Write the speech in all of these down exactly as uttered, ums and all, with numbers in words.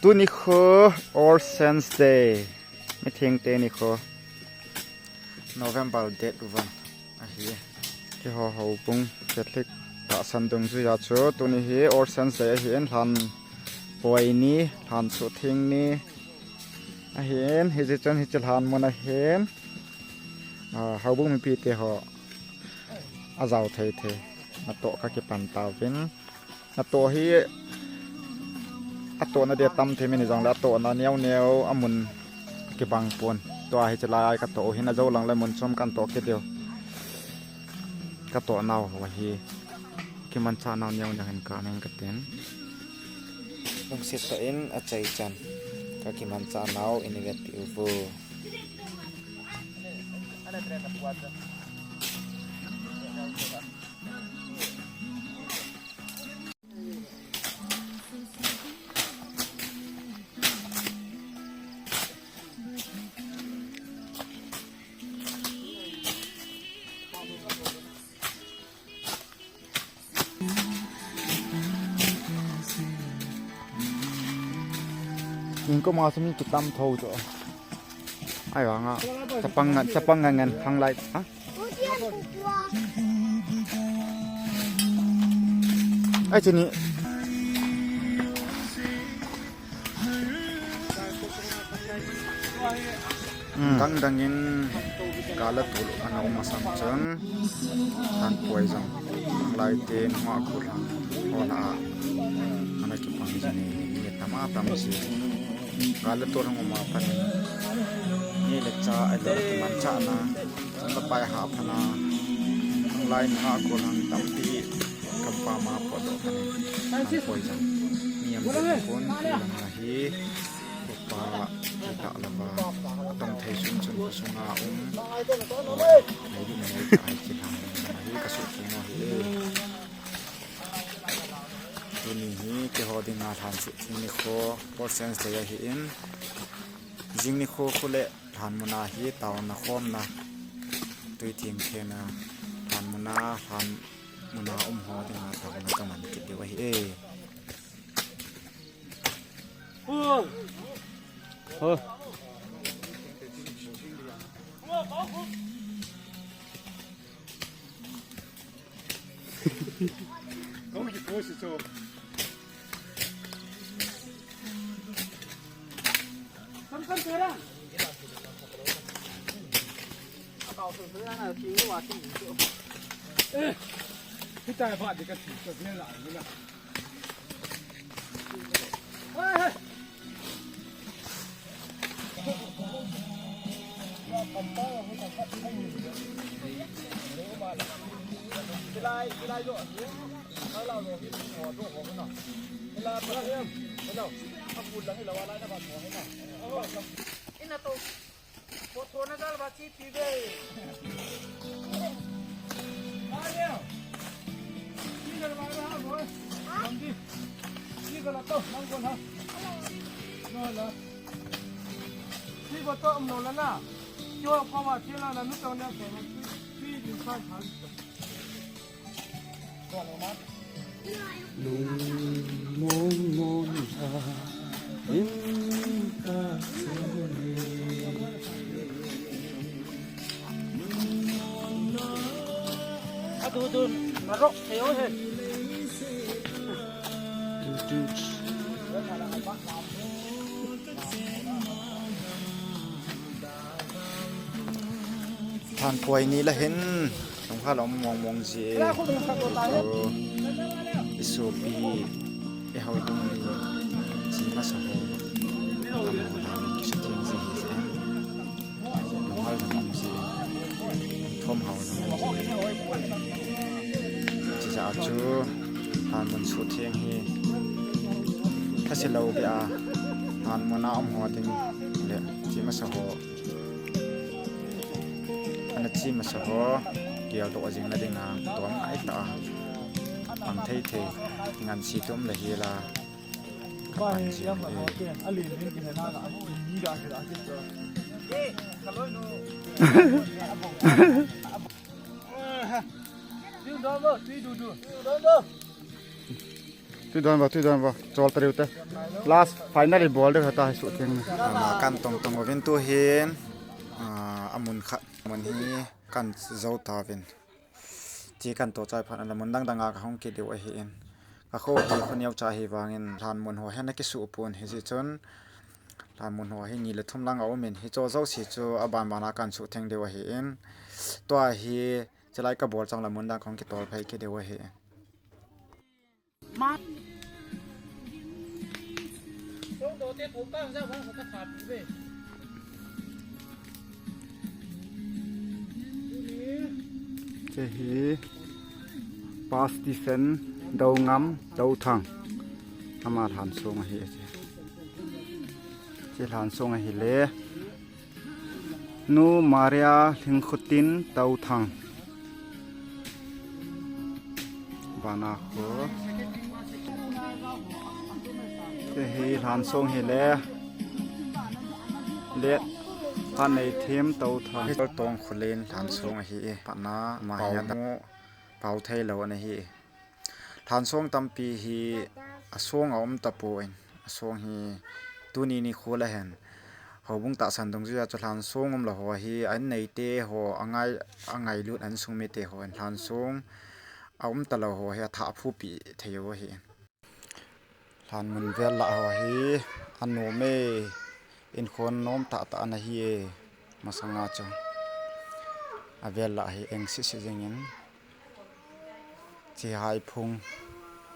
Tuni khu All Saints Day. Mithengte nikho. November date one. Ahi. Keiho houbung Catholic tahsan dungjuiya chu tuni hi All Saints Day ahin, lhan poi ni, lhan suhtheng ni. Ahin, hiche chun hiche lhan mun ahin. Ah, houbung mipite ho ajao thei thei. Natoh kakipan tauvin. Natoh hi, atohna ding tam thei min hijongle, atohna neo neo amun kibang pon. Tua hiche lai katoh u hin, ajou lang le mun chom kantoh kit diu. Katoh nau ho hi kimanchah nau neo neo hin kaneng katin. Lungset tah in achaichan kakimanchah nau in vetpi uvo. Ning ko ma sum kitam tho cho. Ai wa nga. Chapang ngan, chapang ngan ngan hang lai. Ha? Ai chini. Hmm. Dang dang in gal le tol ana um masang chun, lhan poi jong lai tin, hua khu lhang hon a ana kipang jing e, mi tam a tam jing. Gal le tol hung um a pat in, ni le cha, ai le kimanchahna, chang le pai hah phat na, lai ni hua khu lhang tampi, kampam a potdoh phat in, lhan poi jong. Mi am ding kon, lang ahi. Upa, kita lava, tong thei sun sun ka sunga um. Nei di nei ka ai ki lang hi ka su ki ngo hi. Tuni hi keiho dinga lhan suhtheng nikho, All Saints Day ahin. Jing nikho khu le lhan muna hi taona khomna, tui theng thena, lhan muna, lhan muna um ho dinga taona kaman kit diu ahi e. Ina to. Ko thona jal ba chi pi be. Ba le. Chi jal ba ha bo. Lam di. Chi jal to, nang ko na. No la. Chi ko to am no la na. Yo ko wa chi la na nu to na ko na. Chi di sa sa. Lung mong mong ha in ka suni. Adu dun marok theo he. Lhan poi ni la hin, lungkham mong mong ji e. I sopi, i houbung ni, chi masa ho. Lungkham mong ji e. Thom hao jong. Chijeh a chu, lhan mun suhtheng hi, thase lou beh a, lhan mun a um ho ding le, chi masa ho. Ana chi masa ho, geldoh jing na dinga, tom ngai tah a, pang thei thei, ngan si tum le hi la, ka pan jing e. Tui don va, tui don va, chol tariu te. Last final bol de kha ta hi suhtheng. Ana kan tong tong uvin tu hin, ah, amun khat, mun hi kan jou tauvin. Chi kan to chai phat a la mun dang dang a ka hung kit diu ahi in. Ka kho hi kho neo cha hi vangin lhan mun ho hi na kisuh pon hi ji chun. Lhan mun ho hi ni le thum lang a um in hi cho jo si chu a ban ban a kan suhtheng diu ahi in. Tua hi chilai ka bol chang la mun dang ka hung kitol phei kit diu ahi in. Che hi Pastor Stephen Doungam Douthang. Ama lhan song ahi che. Che lhan song ahi le. Nu Maria Lhingkhutin Touthang. Bana kho. Che hi lhan song hi le. Let. Panei Them Touthang. Tong Khulen lhan song ahi e. Pana ma hi a mu pau thei lo ana hi e. Lhan song tampi hi a song a um tapon, a song hi tuni nikho la hen. Houbung tahsan dungjuia chu lhan song um lo ho hi, an neite ho, a ngai, a ngailut an sung mite ho, lhan song a um ta lo ho hi, a thah phupi thei ho hi. Lhan mun vel lah ho hi, a nom e, inkhon nom tah tah ana hi e. Masanga chu a vel lah hi eng sisi jingin chi hai phung,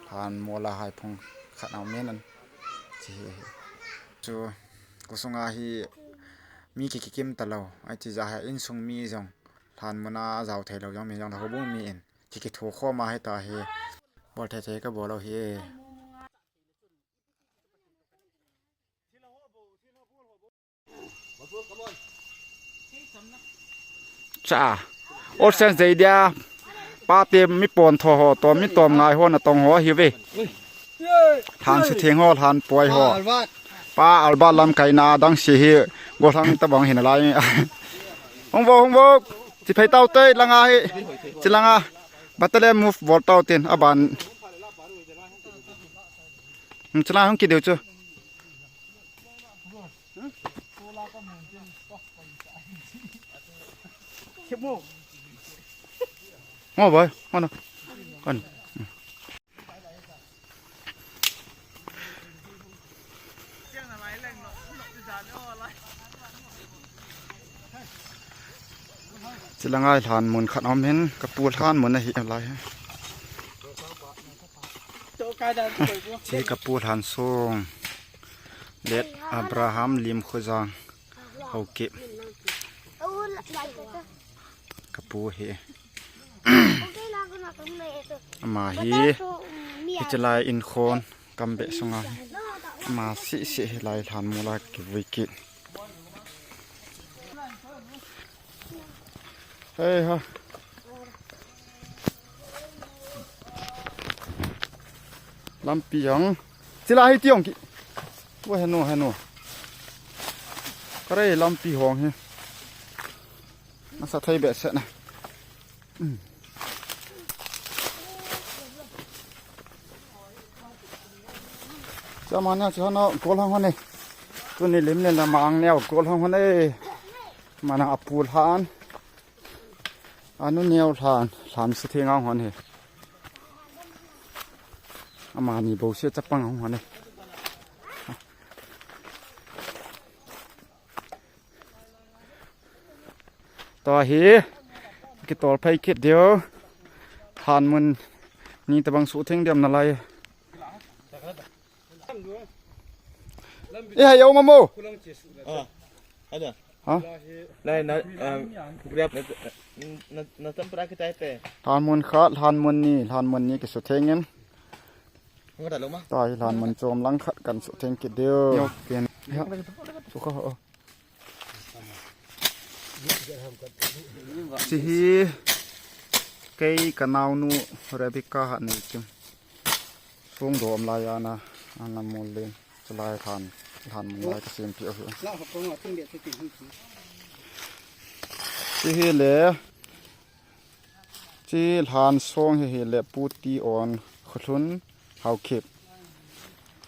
lhan mola hai phung khat a um in an chi hi. Chu khosunga hi mi ki kikim ta lo, ai chi ja hai insung mi jong lhan muna jao thei lo jong mi jong la houbung mi in ki kithu khoma hi ta hi bol thei thei ka bol lo hi e. Cha. Ol sen zei dia. Pa te mi pon tho ho, to mi tom ngai ho na tong ho hi ve. Lhan si theng ho, lhan poi ho. Pa alba lam kai na dang si hi. Go thang ta bang hin lai. Hung vo, hung vo. Chi phei tau te langa hi. Chi langa. Batale move bol tau tin aban. Chi langa hung ki deu chu. Ngo boy, ngo no. Kon. Chi langa lhan mun khat um hin, ka pu lhan mun ahi lai. Chi ka pu lhan song. Let Abraham Lim Khojang. Haokip. Ka pu hi. Ama hi. Hiche lai inkhon. Kam be sunga hi. Ama si si hi lai lhan mula kivui kit. Hei ha. Lampi jong. Chi lai hi tiong ki. Tua henu henu. Kare lampi hong hi. Nasa thei be se na. Cha mania cha no kol hang hone. Tuni lim le la mang neo kol hang hone. Mana apu lhan. Anu neo lhan, lhan si theng hang hon hi. Amani bo se chapang hang hon hi. Tua hi, kitol phei kit diu. Lhan mun ni tabang suhtheng diam nalai. E hai, yo mamo. Ah, ada. Ha? Lai na, ah, grab na, na, na tampra kita ite. Lhan mun khat, lhan mun ni, lhan mun ni kisuhtheng in. Ngada lo ma. Tua hi lhan mun chom lang khat kan suhtheng kit diu. Yo pen. Ya. Sukha ho. Chi hi kei ka naonu Rebecca Hatneikim. Sung dom lai ana, ana mol len. Chulai lhan, lhan mun lai ka sem pi ahi. Chi hi le, chi lhan song hi hi le Pu Tion Khulhun Haokip.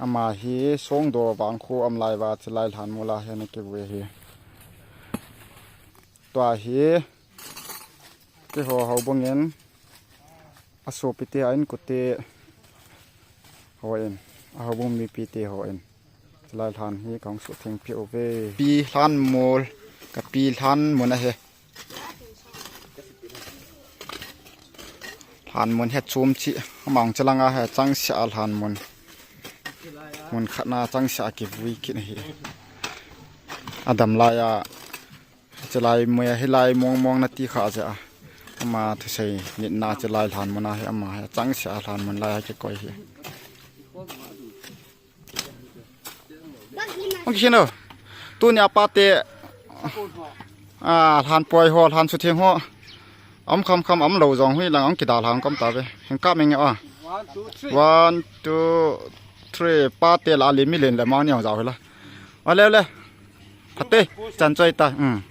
Ama hi Songdo vangkho um lai uva chulai lhanmol a hi ana kivui hi. Tua hi keiho houbung in asopite a inkote hon, a houbung mipite hon chulai lhan hi kahung suhtheng peh uve. Pi lhanmol, ka pi lhanmun ahi. Lhanmun hi chom cheh, amang chalanga hi changseh a lhanmun. Mun khatna changseh a kivui kit ahi. Adam laiya, chulai mui a hilai mong mong nati kha jeh a, ama thusei nitna chulai lhanmun a hi ama hi changseh a lhanmun lai a kikoi hi. Hung kisin o. Tunia pate, a, lhanpoi ho, lhan sutheng ho, um kham kham, umlou jong hoilang hung kidalha hung kam tauve. Hung kap meng e a. One, two, three. Pate la le milen le mani hung jao hila. O le, o le. Phate, chan choi ta. Um.